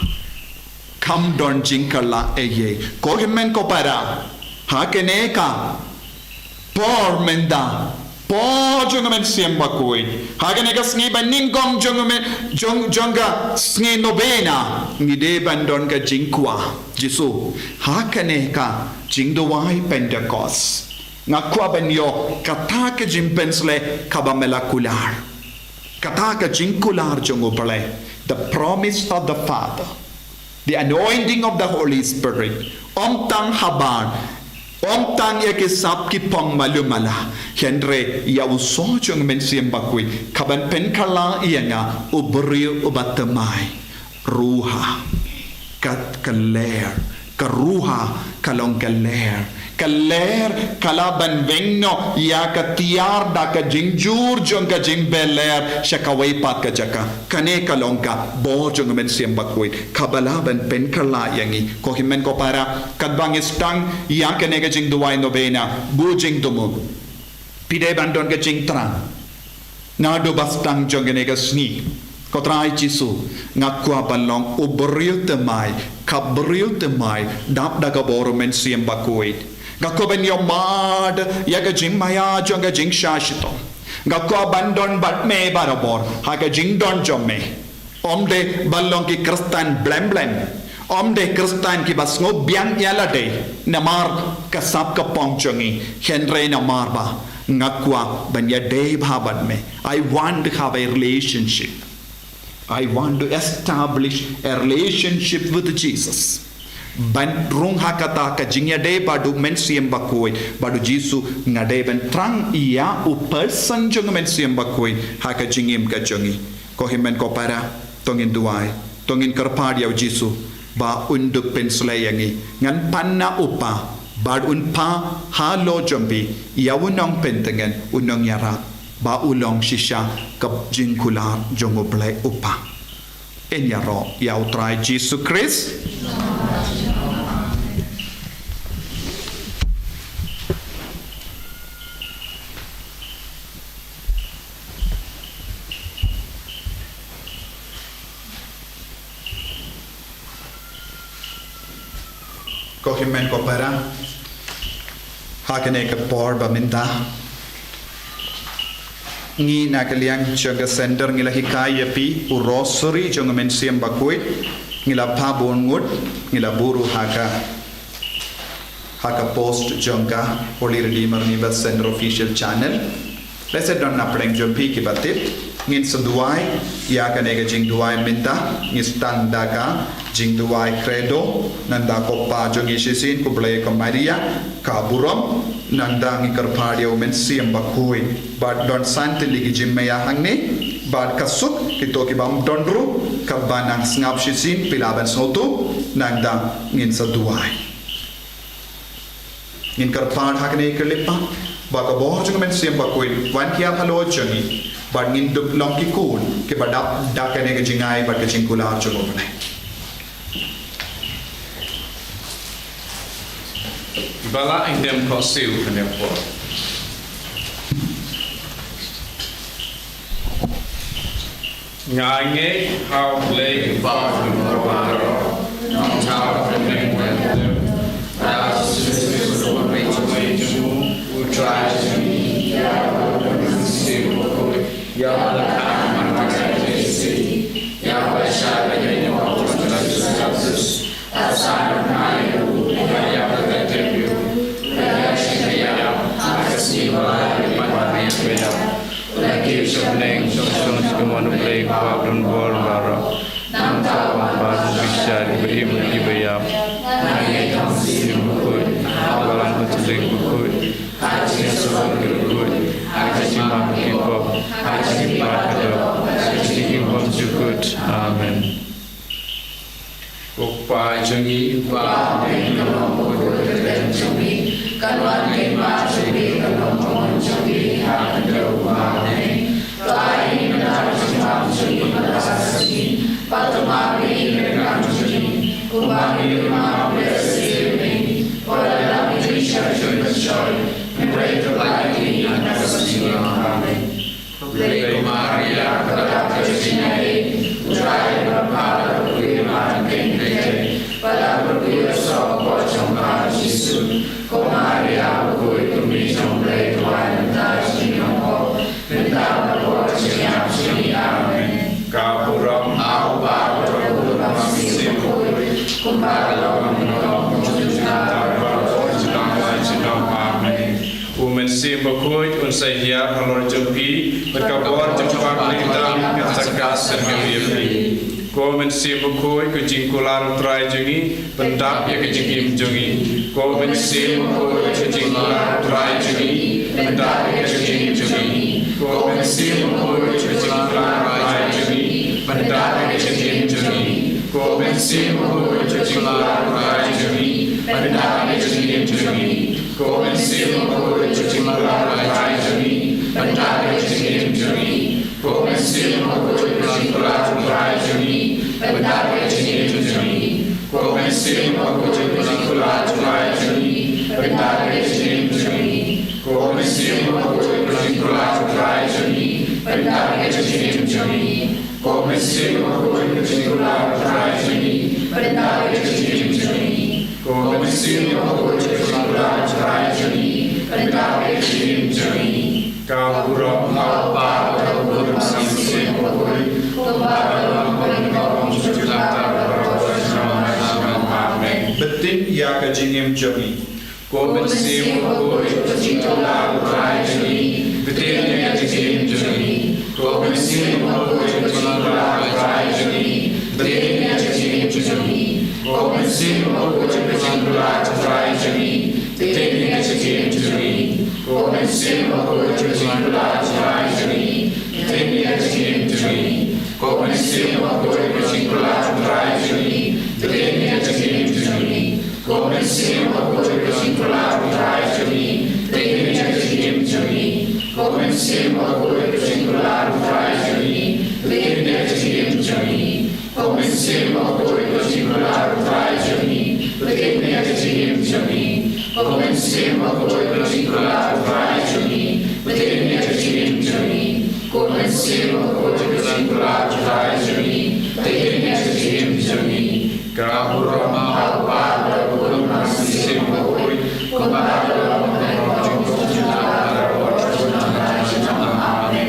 Kam don jingkylla ei ei. Ko hynmen ko para, ha kane ka por mynta, Bor jong u Mynsiem Bakhuid. Ha kane ka sngi ba nyngkong jong u myn-, jong, jong ka sngi novena, ngi dei ban don ka jingkwah. Jisu, ha kane ka jingduwai Pentekost, nga kwah ban ïoh kata ka jingpynshlur kaba me la kular. Kata ka jingkular jong U Blei, the promise of the Father, the anointing of the Holy Spirit. Ym tang habar, ym tang ïa ki sap ki phong malu mala, hynrei ïa u soh jong u Mynsiem Bakhuid, kaban pynkylla ïa nga u briew uba thymmai. Ruh ha ka, ka lyer, ka ruh ha ka long ka lyer. Ka lyer ka lah ban weng noh ïa ka tiar da ka jingjur jong ka jingbehlyer sha kawei pat ka jaka. Kane ka long ka bor jong u Mynsiem Bakhuid kaba lah ban pynkylla ïa ngi. Ko hynmen ko para, katba ngi sdang ïa kane ka jingduwai novena, buh jingthmu. Phi dei ban don ka jingthrang. Naduh ba sdang jong kane ka sngi, ko Trai Jisu, nga kwah ban long u briew thymmai, ka briew thymmai, dap da ka bor u Mynsiem Bakhuid. Nga kwah ban ïohmad ïa ka jingmaïa jong ka jingshah shitom. Nga kwah ban don bad me barabor ha ka jingdon jong me. Ym dei ban long ki Khristan blem blem. Ym dei Khristan kiba sngewbiang ïa lade namar ka sap ka phong jong ngi, hynrei namar ba nga kwah ban ïadei bha bad me. I want to have a relationship. I want to establish a relationship with Jesus. Ban rung ha kata ka jingïadei bad u Mynsiem Bakhuid, bad u Jisu, nga dei ban thrang ïa u person jong u Mynsiem Bakhuid ha ka jingim ka jong ngi. Ko hynmen ko para, to ngin duwai, to ngin kyrpad ïa u Jisu ba un dup pynshlur ïa ngi. Ngan pan na u Kpa, bad un phah halor jong phi ïa u Nongpyntngen, u Nongïarap, ba u long shisha ka jingkular jong U Blei U Kpa. Ngin ïaroh ïa u Trai Jisu Khrist. Ko hynmen ko para, ha kane ka por ba mynta, ngi na ka liang jong ka center ngi la hikai ïa phi u Rosary jong u Mynsiem Bakhuid, ngi la phah bun ngut, ngi la buh ruh ha ka ha ka post jong ka Holy Redeemer Universe Center official channel. Lehse don na pdeng jong phi kiba tip, ngin sa duwai ïa kane ka jingduwai mynta. Ngi sdang da ka jingduwai Credo, nangta ko Pa jong ngi shisien, ko Blei, ko Maria ka burom, nangta ngi kyrpad ïa u Mynsiem Bakhuid. Bad don san tylli ki jingmaïa hangne, bad ka suk kito kibym don ruh, kaba nang sngap shisien phi lah ban sngewthuh, nangta ngin sa duwai. Ngin kyrpad ha kane ka clip ba ka bor jong u Mynsiem Bakhuid wan hiar halor jong ngi, bad ngin dup long ki khun kiba dap da kane ka jingai bad ka jingkular jong u Blei. Ba la ïa dem khohsiew kane por. Nga ngeit ha U Blei Kpa jong ngi baroh, nongthaw bymman, bad ha u Jisu Khrist u Trai jong ngi, ïa uba don ha u Mynsiem Bakhuid, ïa uba la khang ha u Maria Theisotti, ïa uba la shah ha ïing u Pontius Pilatus, Amen. Ko Pa jong ngi uba ha bneng, ka long bakhuid ka kyrteng jong me, kan wan ka hima jong me, kan long ka mon jong me ha ka khyndew kumba ha bneng. To ai ïa ngi mynta ka jingbam jong ngi kaba shisien, bad to map ïa ngi ki ryngkang jong ngi, kumba ngi la map ïa ki shisha ïa ngi, wat la ïa ngi sha ka jingpynshoi, hynrei to pynlait ïa ngi na ka snam jong ka jong ka bymjukut. Khublei ko Maria, kaba dap da ka jingaiei, U Trai u don bad pha, la kyrkhu ïa u man kynthei, bad la kyrkhu ïa u soh kpoh jong pha u Jisu. Ko Maria bakhuid, ko Kmie jong U Blei, to wad na ka bynta jong ngi ki nong Amen. U Mynsiem Bakhuid un sa hiar halor jong phi, bad ka bor jong ka baptisma kan sa kat sha ka bynta jong phi. Ko Mynsiem Bakhuid, ka jingkular U Trai jong ngi, pyndap ïa ka jingim jong ngi. Ko Mynsiem Bakhuid, ka jingkular U Trai jong ngi, pyndap ïa ka jingim jong ngi. Ko Mynsiem Bakhuid, ka jingkular U Trai jong ngi, pyndap ïa ka jingim jong ngi. Ko Mynsiem Bakhuid, ka jingkular U Trai jong ngi, pyndap ïa ka jingim jong ngi. Ko Mynsiem Bakhuid, ka jingkular U Trai jong ngi, pyndap ïa ka jingim jong ngi. Ko Mynsiem Bakhuid, ka jingkular U Trai jong ngi, pyndap ïa ka jingim jong ngi. Ko Mynsiem Bakhuid, ka jingkular U Trai jong ngi, pyndap ïa ka jingim jong ngi. Ko Mynsiem Bakhuid, ka jingkular U Trai jong ngi, pyndap ïa ka jingim jong ngi. Ko Mynsiem Bakhuid, ka jingkular U Trai jong ngi, pyndap ïa ka jingim jong ngi. Ko Mynsiem Bakhuid, ka jingkular U Trai jong ngi, pyndap ïa ka jingim jong ngi. Ka burom ha U Kpa, bad ha U Khun, bad ha U Mynsiem Bakhuid, kumba ka long mynta, bad ha ka por jong ka por. Amen. Btin ïa ka jingim jong ngi. Ko Mynsiem Bakhuid, ka jingkular U Trai jong ngi, btin ïa ka jingim jong ngi. Ko Mynsiem Bakhuid, ka jingkular U Trai jong ngi, btin ïa ka jingim jong ngi. Ko Mynsiem Bakhuid, ka jingkular U Trai jong ngi, btin ïa ka jingim jong ngi. Ko Mynsiem Bakhuid, ka jingkular U Trai jong ngi, btin ïa ka jingim jong ngi. Ko Mynsiem Bakhuid, ka jingkular U Trai jong ngi, btin ïa ka jingim jong ngi. Ko Mynsiem Bakhuid, ka jingkular U Trai jong ngi, btin ïa ka jingim jong ngi. Ko Mynsiem Bakhuid, ka jingkular U Trai jong ngi, btin ïa ka jingim jong ngi. Ko Mynsiem Bakhuid, ka jingkular U Trai jong ngi, btin ïa ka jingim jong ngi. Ko Mynsiem Bakhuid, ka jingkular U Trai jong ngi, btin ïa ka jingim jong ngi. Ko Mynsiem Bakhuid, ka jingkular U Trai jong ngi, btin ïa ka jingim jong ngi. Ka burom ha U Kpa, bad ha U Khun, bad ha U Mynsiem Bakhuid, kumba ka long mynta, bad ha ka por jong ka por. Amen.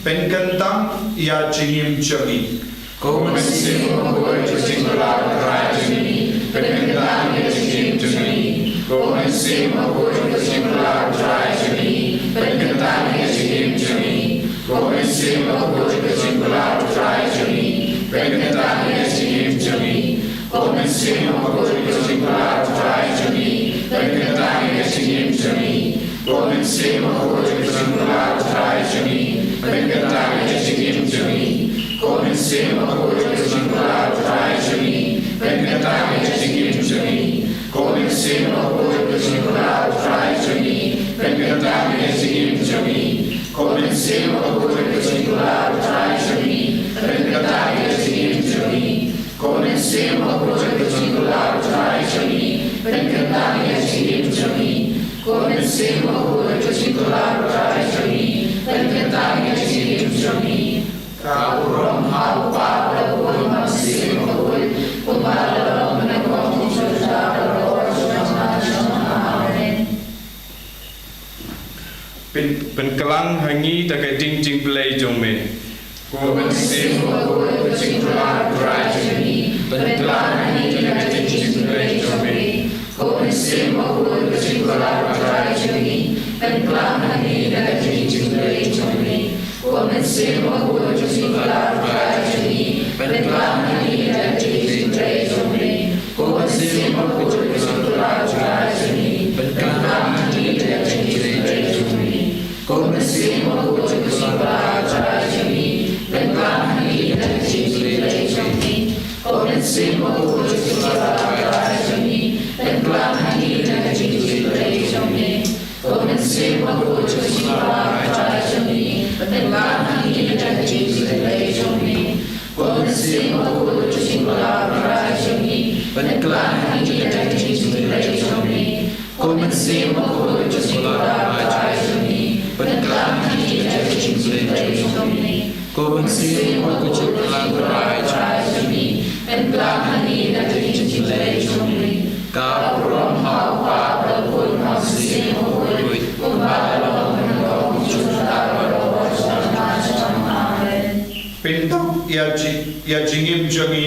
Pynkyntang ïa ka jingim jong ngi. Ko Mynsiem Bakhuid, ka jingkular U Trai jong ngi, pynkyntang ïa ka jingim jong ngi. Ko Mynsiem Bakhuid, ka jingkular U Trai jong ngi, pynkyntang ïa ka jingim jong ngi. Ko Mynsiem Bakhuid, ka jingkular U Trai jong ngi, pynkyntang ïa ka jingim jong ngi. Ko Mynsiem Bakhuid, ka jingkular U Trai jong ngi, pynkyntang ïa ka jingim jong ngi. Ko Mynsiem Bakhuid, ka jingkular U Trai jong ngi, pynkyntang ïa ka jingim jong ngi. Ko Mynsiem Bakhuid, ka jingkular U Trai jong ngi, pynkyntang ïa ka jingim jong ngi. Ko Mynsiem Bakhuid, ka jingkular U Trai jong ngi, pynkyntang ïa ka jingim jong ngi. Ko Mynsiem Bakhuid, ka jingkular U Trai jong ngi, pynkyntang ïa ka jingim jong ngi. Ko Mynsiem Bakhuid, ka jingkular U Trai jong ngi, pynkyntang ïa ka jingim jong ngi. Ko Mynsiem Bakhuid, ka jingkular U Trai jong ngi, pynkyntang ïa ka jingim jong ngi. Ka burom ha U Kpa, bad ha U Khun, bad ha U Mynsiem Bakhuid, kumba ka long mynta, bad ha ka por jong ka por. Amen. Pyn-, pynklam ha ngi da ka ding jingblei jong me. Ko Mynsiem Bakhuid, ka jingkular U Trai jong ngi, pynklam ha ngi da ka ding jingblei jong me. Ko Mynsiem Bakhuid, ka jingkular U Trai jong ngi, pynklam ha ngi da ka ding jingblei jong me. Ko Mynsiem Bakhuid, ka jingkular U Trai jong ngi, pynklam ha ngi da ka ding jingblei jong me. Ko Mynsiem Bakhuid, ka jingkular U Trai jong ngi, pynklam ha ngi da ka ding jingblei jong me. Ko Mynsiem Bakhuid, ka jingkular U Trai jong ngi, pynklam ha ngi da ka ding jingblei jong me. Ko Mynsiem Bakhuid, ka jingkular U Trai jong ngi, pynklam ha ngi da ka ding jingblei jong me. Ko Mynsiem Bakhuid, ka jingkular U Trai jong ngi, pynklam ha ngi da ka ding jingblei jong me. Ko Mynsiem Bakhuid, ka jingkular U Trai jong ngi, pynklam ha ngi da ka ding jingblei jong me. Ko Mynsiem Bakhuid, ka jingkular U Trai jong ngi, pynklam ha ngi da ka ding jingblei jong me. Ko Mynsiem Bakhuid, ka jingkular U Trai jong ngi, pynklam ha ngi da ka ding jingblei jong me. Ka burom ha U Kpa, bad ha U Khun, bad ha U Mynsiem Bakhuid, kumba ka long mynta, bad ha ka por jong ka por. Amen. Pynthok ïa ka jing- ïa jingim jong ngi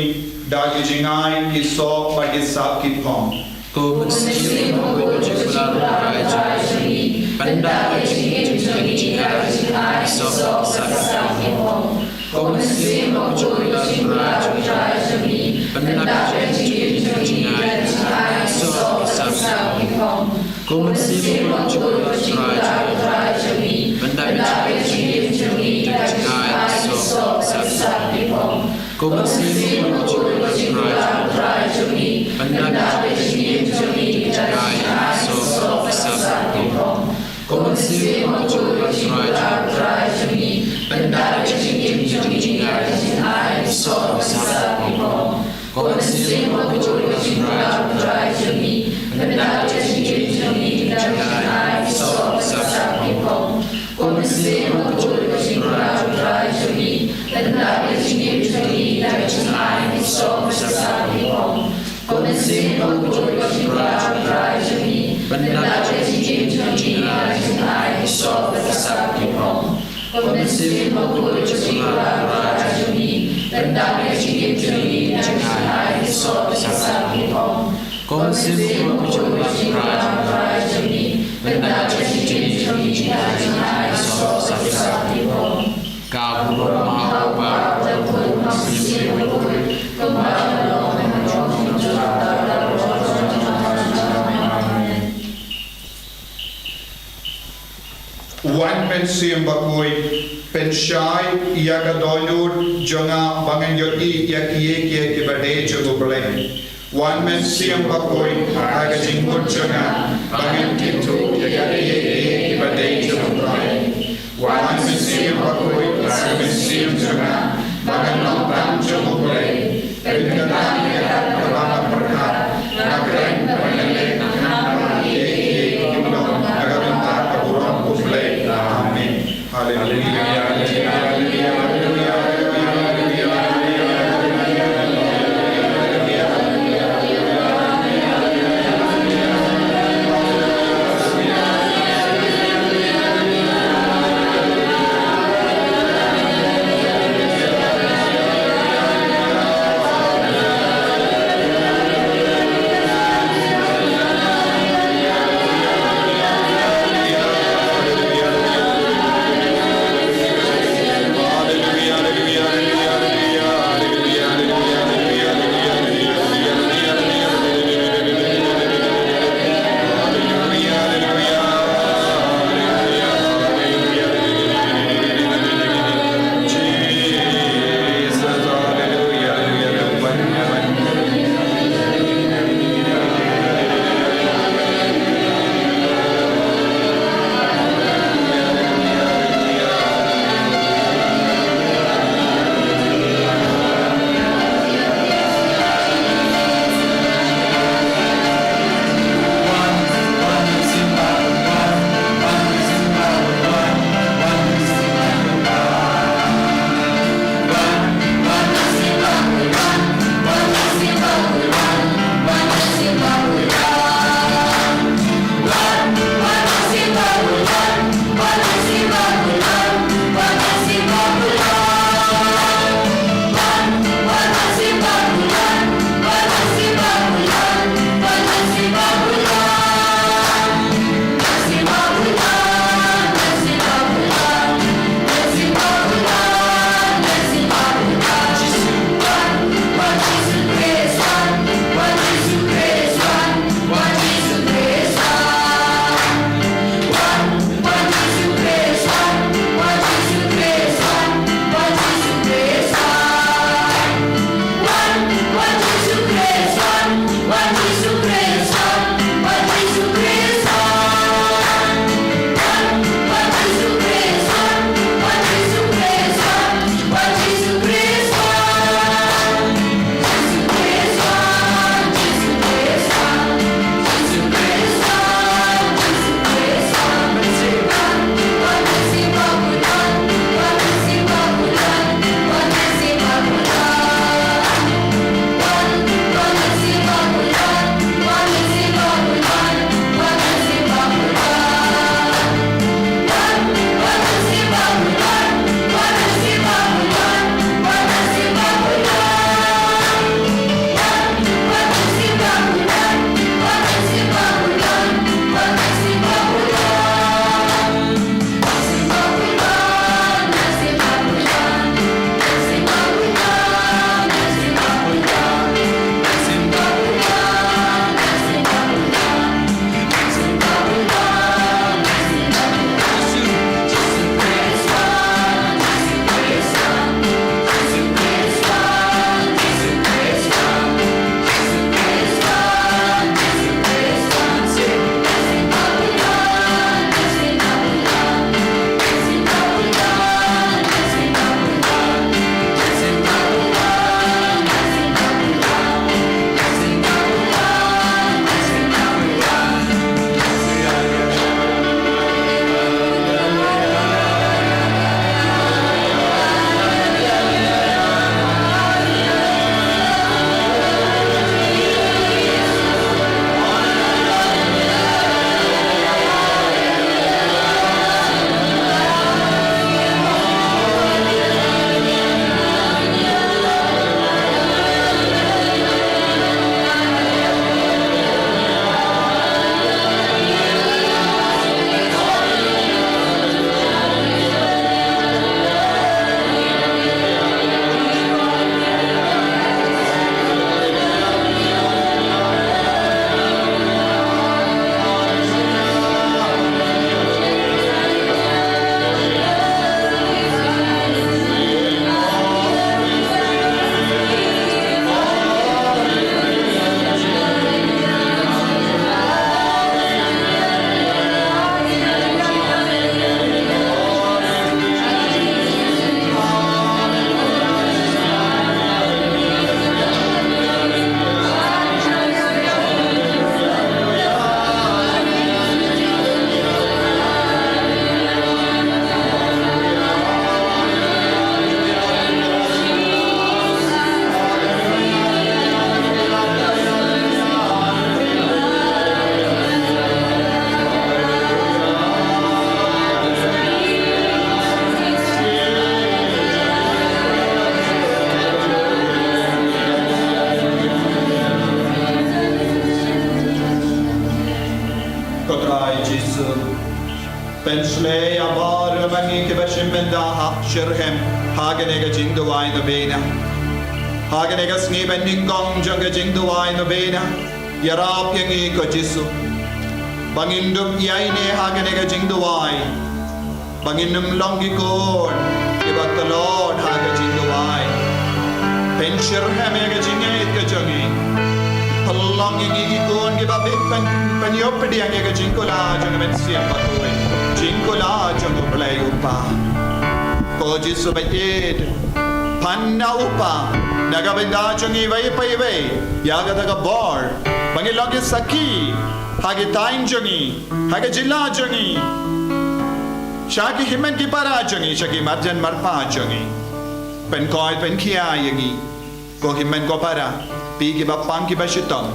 da ki jingai, ki soh bad ki sap ki phong. Ko Mynsiem Bakhuid, jingkular U Trai jong ngi, pynda ïa jingim jong ngi da ki jingai, ki soh, ki sap ki phong. Ko Mynsiem Bakhuid, jingkular U Trai jong ngi, pynda ïa jingim jong ngi da ki jingai, ki soh, ki sap ki phong. Ko Mynsiem Bakhuid, jingkular U Trai jong ngi, pynda ïa jingim jong ngi da ki jingai, ki soh, ki sap ki phong. Ko Mynsiem Bakhuid, jingkular U Trai jong ngi, pynda ïa jingim jong ngi da ki jingai, ki soh, ki sap ki phong. Ko Mynsiem Bakhuid, jingkular U Trai jong ngi, pynda ïa jingim jong ngi da ki jingai, ki soh, ki sap ki phong. Ko Mynsiem Bakhuid, jingkular U Trai jong ngi, pynda ïa jingim jong ngi da ki jingai, ki soh, ki sap ki phong. Ko Mynsiem Bakhuid, jingkular U Trai jong ngi, pynda ïa jingim jong ngi da ki jingai, ki soh, ki sap ki phong. Ko Mynsiem Bakhuid, jingkular U Trai jong ngi, pynda ïa jingim jong ngi da ki jingai, ki soh, ki sap ki phong. Ko Mynsiem Bakhuid, jingkular U Trai jong ngi, pynda ïa jingim jong ngi da ki jingai, ki soh, ki sap ki phong. Ko Mynsiem Bakhuid, jingkular U Trai jong ngi, pynda ïa jingim jong ngi da ki jingai, ki soh, ki sap ki phong. Ka burom ha U Kpa, ha U Khun, ha U Mynsiem Bakhuid, kumba ka long, ha ka jong ka. Amen. Wan Mynsiem Bakhuid, pynshai ïa ka dohnud jong nga ba ngan ïohi ïa kiei kiei kiba dei jong U Blei. Wan Mynsiem Bakhuid, ai ka jingmut jong nga ba ngan kyntu ïa kiei kiei kiba dei jong U Trai. Wan Mynsiem Bakhuid, ai ka mynsiem jong nga ba ngan long tang jong U Blei. Pynkyntang ïa kata kaba nga pyrkhat, nga kren bad nga leh, khnang ba kiei kiei kin long na ka bynta ka burom U Blei. Amen. Haleluia, haleluia, haleluia, haleluia. Pynshlei ïa baroh ma ngi kiba shim bynta ha shitrhem ha kane ka jingduwai novena. Ha kane ka sngi ba nyngkong jong ka jingduwai novena, ïarap ïa ngi ko Jisu ba ngin dup ïaineh ha kane ka jingduwai, ba ngin ym long ki khun kiba tlot ha ka jingduwai. Pynshirhem ïa ka jingngeit ka jong ngi. Pynlong ïa ngi ki khun kiba bit, pyn, pynïoh pdiang ïa ka jingkular jong ka Mynsiem Bakhuid, jingkular jong U Blei U Kpa. Ko Jisu ba ïeit, pan na U Kpa na ka bynta jong ngi iwei pa iwei ïa kata ka bor ba ngin long ki sakhi ha ki thaiñ jong ngi, ha ka jylla jong ngi, sha ki hynmen ki para jong ngi, sha ki marjan marpa jong ngi. Pynkoit pynkhia ïa ngi ko hynmen ko para, phi kiba pang kiba shitom.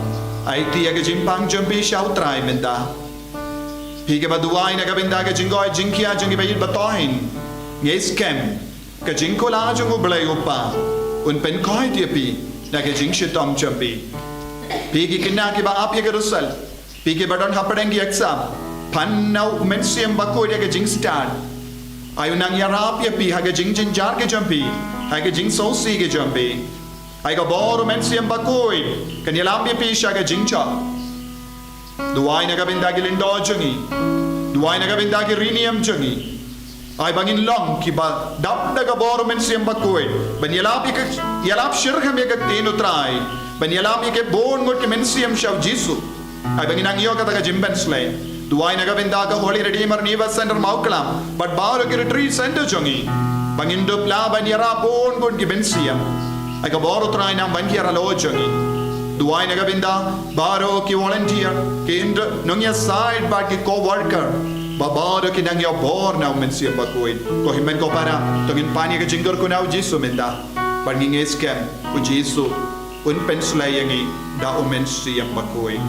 Aiti ïa ka jingpang jong phi sha U Trai mynta. Phi kiba duwai na ka bynta ka jingkoit jingkhia jong kiba ïeit ba tohïn, ngi skhem ka jingkular jong U Blei U Kpa un pynkoit ïa phi na ka jingshitom jong phi. Phi ki khynnah kiba ap ïa ka result, phi kiba don hapdeng ki exam, pan na U Mynsiem Bakhuid ïa ka jingstad. Ai u nang ïarap ïa phi ha ka jingjynjar ka jong phi, ha ka jingsngewsih ka jong phi. Ai ka bor U Mynsiem Bakhuid kan ïalam ïa phi sha ka jingjop. Duwai na ka bynta ki lyngdoh jong ngi. Duwai na ka bynta ki rynïeng jong ngi. Ai ba ngin long kiba dap da ka bor U Mynsiem Bakhuid ban ïalap ïa ka, ïalap shitrhem ïa ka ktien U Trai, ban ïalam ïa ki bun ngut ki mynsiem sha U Jisu. Ai ba ngin nang ïoh kata ka jingpynsleh. Duwai na ka bynta ka Holy Redeemer Neighbour Centre Mawklam bad baroh ki retreat centre jong ngi, ba ngin dup lah ban ïarap bun ngut ki mynsiem. Ai ka bor U Trai nang ban ki ïa la lok jong ngi. Duwai na ka bynta baroh ki volunteer, ki nongïasaid bad ki co-worker, ba baroh ki nang ïoh bor na U Mynsiem Bakhuid. Ko hynmen ko para, to ngin pan ïa ka jingkyrkhu na U Jisu mynta. Bad ngi ngeit skhem U Jisu un pynsleh ïa ngi da U Mynsiem Bakhuid.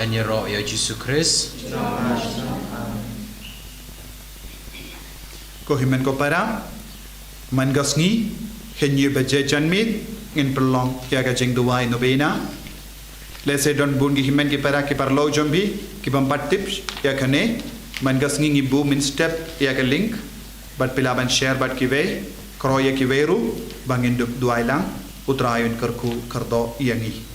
Yn ïaroh ïa U Jisu Khrist. Ko hynmen ko para, man ka sngi, hynñiew baje janmiet, ngin pynlong ïa ka jingduwai novena. Lehse don bun ki hynmen ki para ki paralok jong phi ki bym pat tip ïa kane. Man ka sngi ngi buh mynstep ïa ka link bad phi lah ban share bad kiwei, kyrpad ïa kiwei ruh ba ngin duwai lang. U Trai un kyrkhu kyrdoh ïa ngi.